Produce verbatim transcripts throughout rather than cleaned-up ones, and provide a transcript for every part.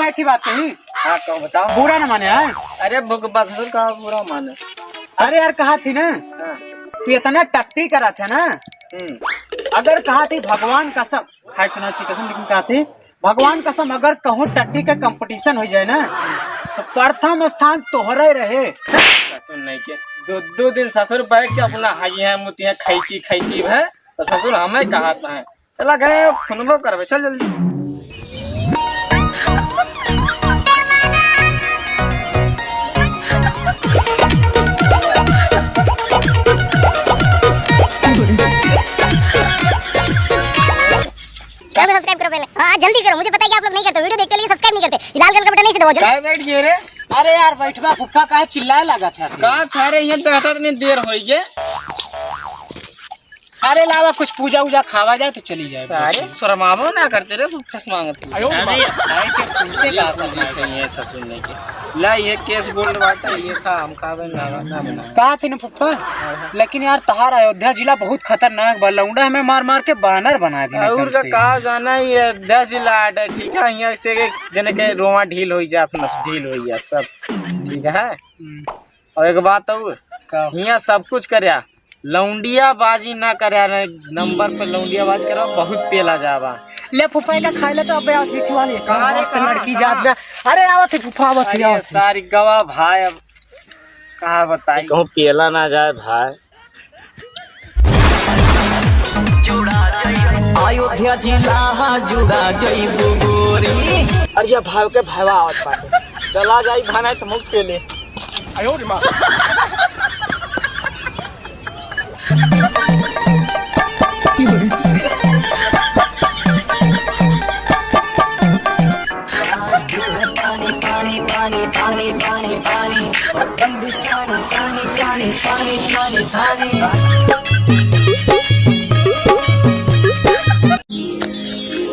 अच्छी बात कही। हाँ, कहो, बताओ। बुरा ना माने, हाँ? अरे, बुक बस ससुर का बुरा माने। अरे यार, कहा थी ना, हाँ। तू इतना टट्टी करा था ना, हम्म। अगर कहा थी भगवान कसम, खाए खाना अच्छी कसम, लेकिन कहा थी भगवान कसम, अगर कहूँ टट्टी का competition हो जाए ना, तो प्रथम स्थान तोहरे रहे। ससुर नहीं के, दो, दो दिन ससुर बैठ के अपना हाई है, मुतिया खैची, खैची है, तो ससुर हमें कहा था। चला गए, खुनबो करबे, चल जल्दी। चैनल subscribe करो पहले। हाँ, जल्दी करो, मुझे पता है कि आप लोग नहीं करते, video देखते लेकिन subscribe नहीं करते। ये लाल colour का button नहीं से दबाओ, जल्दी। काहे बैठ गए रे? अरे यार, बैठवा फुफ्फा काहे चिल्लाए लगा था? का था रे, यहाँ तो आता इतनी देर हो गई। अरे लावा, कुछ पूजा उजा खावा जाए तो चली जाए। अरे शर्मावो ना करते रे, फुफ्फा से मांगत है। अरे भाई, तुमसे का समझ नहीं है ससुर ने के। ला, ये case gold बात है, ये था, हम खावे ना, ना बना। का थे ना फुफ्फा, लेकिन यार, तहार अयोध्या जिला बहुत खतरनाक बा। लौंडा हमें मार मार के बानर बना दिया और एकदम का से। का जाना, ये अयोध्या जिला आट है, ठीक है? यहाँ से के जने के रोवा ढील हो जा, अपना ढील हो जा सब, ठीक है? हम्म। और एक बात और, का? यहाँ सब कुछ करे, लौंडिया बाजी ना करे, नंबर पे लौंडिया बाजी करे, बहुत पेला जावा। ले फुफा का खाए ले तो अबे आओ, देखी वाली कहाँ रे, मस्त कहाँ, लड़की कहाँ? जात बा। अरे आवत है फुफा, आवत है, अरे आवत है। सारी गवा भाई, अब कहाँ बताई? कहूँ पेला ना जाए भाई। अयोध्या जिला जुड़ा जइबू गोरी। अरे ये भाव के भावा आवत बाटे। चला जाई भाना त मुख पेले। आयो रे माँ।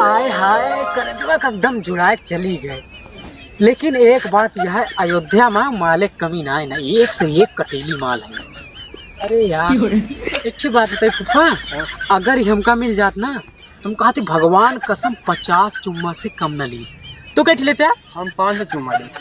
आय हाय, करेजवा का एकदम जुड़ाए चली गए। लेकिन एक बात यह है, अयोध्या में माल के कमी ना है ना, एक से एक कटीली माल है। अरे यार, एक ठे बात बताई फूफा, अगर ये हमका मिल जात ना, तुम कहते भगवान कसम पचास चुम्मा से कम न ली, तो कैसे लेते आप? हम पाँच सौ चुम्मा लेते।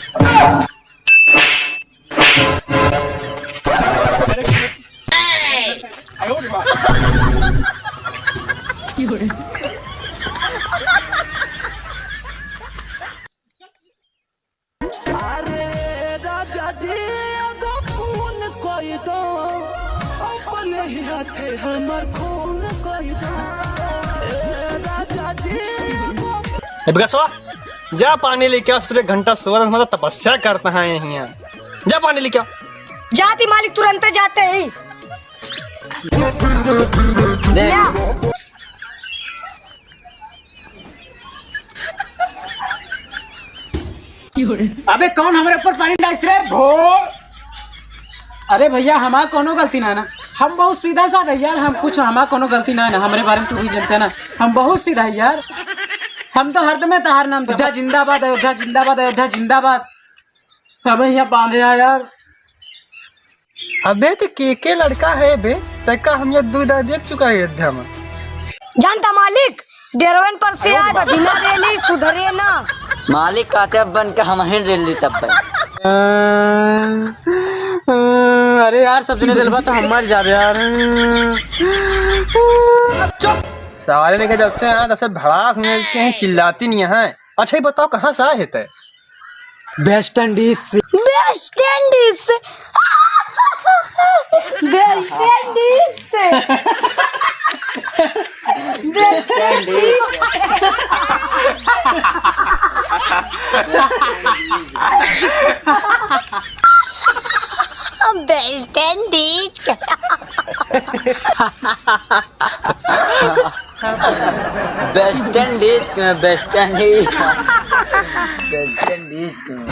अरे राजा जी, एगो फोन कई दो, अपने ही हाथे हमर खून कई दो। ए राजा जी, एगो ए बिकसवा, जा पानी लेके आ, सूर्य घंटा सोलह मतलब तपस्या करता है यहाँ। जा पानी लेके आ। जाती मालिक, तुरंत जाते ही। ले। अबे कौन हमरे ऊपर पानी डालिस रे भो? अरे भैया, हमार कोनो गलती ना है ना, हम बहुत सीधा साधा है यार, हम कुछ, हमार कोनो गलती ना है ना, हमरे बारे में तू भी जनते ना, हम बहुत सीधा है यार, हम तो हरदम तहार नाम, अयोध्या जिंदाबाद, अयोध्या जिंदाबाद, अयोध्या जिंदाबाद, हमें यहाँ बांधे है यार। अबे ते के के लड़का है बे? तैका हम ये दुविधा देख चुका है अयोध्या में। जानता मालिक, डेरवन पर से आए बा, बिना रेली सुधरे ना। मालिक कहते अब बन के हम ही रेली तब पे। अरे यार, सब जने रेलवा तो हम मर जाबे यार। चुप! सारे लेके जब से आए तब से भड़ास में के हैं, चिल्लाती नहीं है। अच्छा, ये बताओ, कहाँ से आए है तय? वेस्ट इंडीज से। वेस्ट इंडीज से। वेस्ट इंडीज से। वेस्ट इंडीज। वेस्ट इंडीज। वेस्ट इंडीज में, वेस्ट इंडीज। वेस्ट इंडीज में।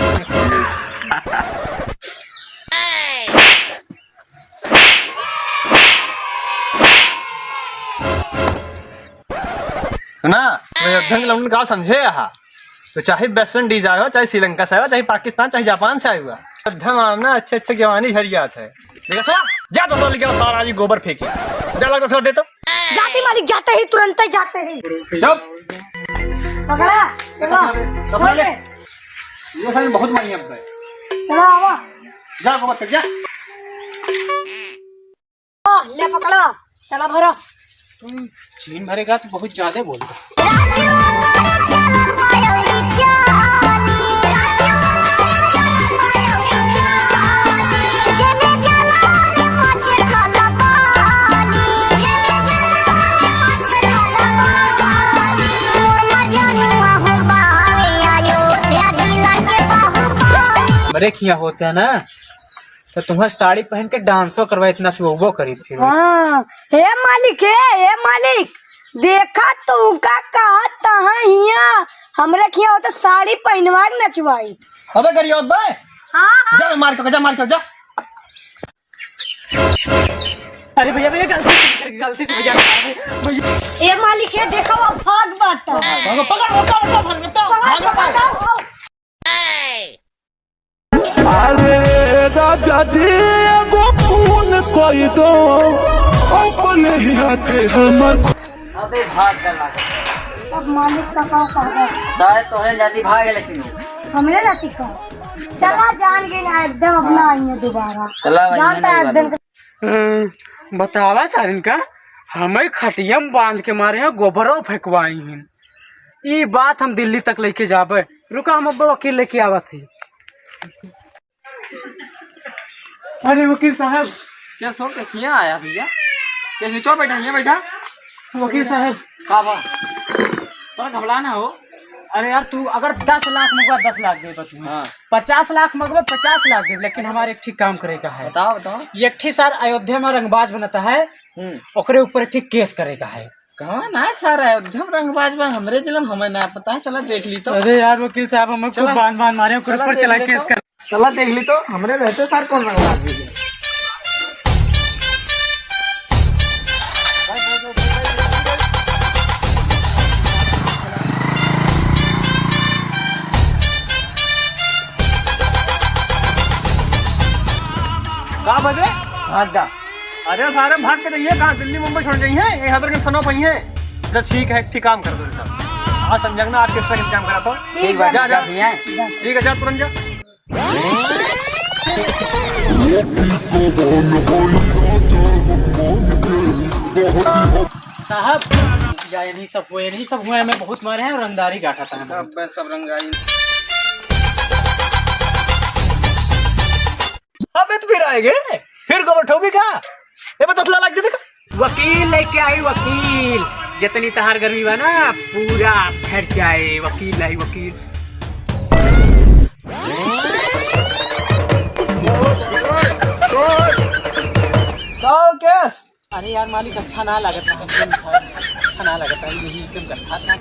सुना, मैं अयोध्या के लौंडन का समझे रहा। तो चाहे वेस्ट इंडीज आया हो, चाहे श्रीलंका से आया हो, चाहे पाकिस्तान, चाहे जापान से आया हुआ, अयोध्या में ना अच्छे अच्छे जवानी झरियात है। देखा सो, जा तो साला, सारा आज गोबर फेंके। जा लगा थोड़ा दे तो। जाते मालिक, जाते ही, तुरंत ही जाते ही। चुप। पकड़ा, चलो। कपड़ा ले। ये सारे बहुत बढ़िया है। चला आवा। जा गोबर फेंक जा। ओ, ले पकड़ा, चला भरा। तुम चीन भरेगा तो बहुत ज्यादा बोल रहे। हमरे खिया होते हैं ना, तो तुम्हें साड़ी पहन के डांसो करवाई, इतना चुअबो करी फिर। हाँ, हे मालिक, हे, हे मालिक, देखा तू का कहा तहाँ हिया, हमरे खिया होते साड़ी पहनवा के नचवाई। अबे गरियावत बे। हाँ, हाँ। जा मार के, जा मार के, जा। अरे भैया, भैया, गलती से, गलती से भैया, भैया। ए मालिक, हे देखो, वो भाग बाटा। भागो, पकड़, पकड़, पकड़, भाग, पकड़, पकड़, भाग, पकड़। पकड़, पकड़। अरे राजा जी, एगो फोन कई दो, अपने ही हाथे हमर। अबे भाग गला। अब मालिक का का कहबा? शायद तोहरे जाति भाग गए, लेकिन वो। हमरे जाति का? चला जान गई ना, एकदम अपना आइए दोबारा। चला भाई, जानता है एकदम। हम्म, बतावा सारिन का, हमें खटिया में बांध के मारे हैं, गोबरो फेंकवाई हैं। ई बात हम दिल्ली तक लेके जाबे। रुका, हम अब वकील लेके आवत ही। अरे वकील साहब। क्या सो, कैसे यहाँ आया भैया? कैसे चो बैठा, यहाँ बैठा? वकील साहब। का बा? बड़ा घबरा ना हो। अरे यार, तू अगर दस लाख मंगवा, दस लाख देबे तू। हाँ। पचास लाख मंगवा, पचास लाख देबे, लेकिन हमारे एक ठीक काम करे का है। बताओ, बताओ। एक ठीक सार अयोध्या में रंगबाज बनता है, हम्म। ओकरे ऊपर एक ठीक केस करे का है। कहाँ ना सारा है, एकदम रंगबाज बा, हमरे जिला में हमें ना पता है, चला देख ली तो। अरे यार वकील साहब, हमें खूब चला। बांध बांध मारे, ओकर चला ऊपर देख चला ली केस तो। कर। चला देख ली तो, हमरे रहते सार कौन रंगबाज भी है। का बजे? हाँ दा। अरे सारे भाग के जाइए, कहाँ दिल्ली मुंबई छोड़ जाइए, ये हैदर के थाना पाइए। तो ठीक है, ठीक काम कर दो बेटा। आज संजय ना आपके एक्स्ट्रा इंतजाम करा तो। ठीक बात जा, है, जा। ठीक है। ठीक है, जा तुरंत जा। साहब, जा, यही सब हुए, यही सब हुए, हमें बहुत मारे हैं और रंगदारी काटा था हमें। अब मैं सब रंगदारी। अबे तो फिर आएगे, फिर गोबर ठोकी का? ए बे, तसला लाग दे देखा। वकील लेके आई वकील, जितनी तहार गर्मी बा ना, पूरा झड़ जाए। वकील लाई वकील। का हो केस? अरे यार मालिक, अच्छा ना लगता है, अच्छा ना लगता है, यही एकदम गड्ढा था।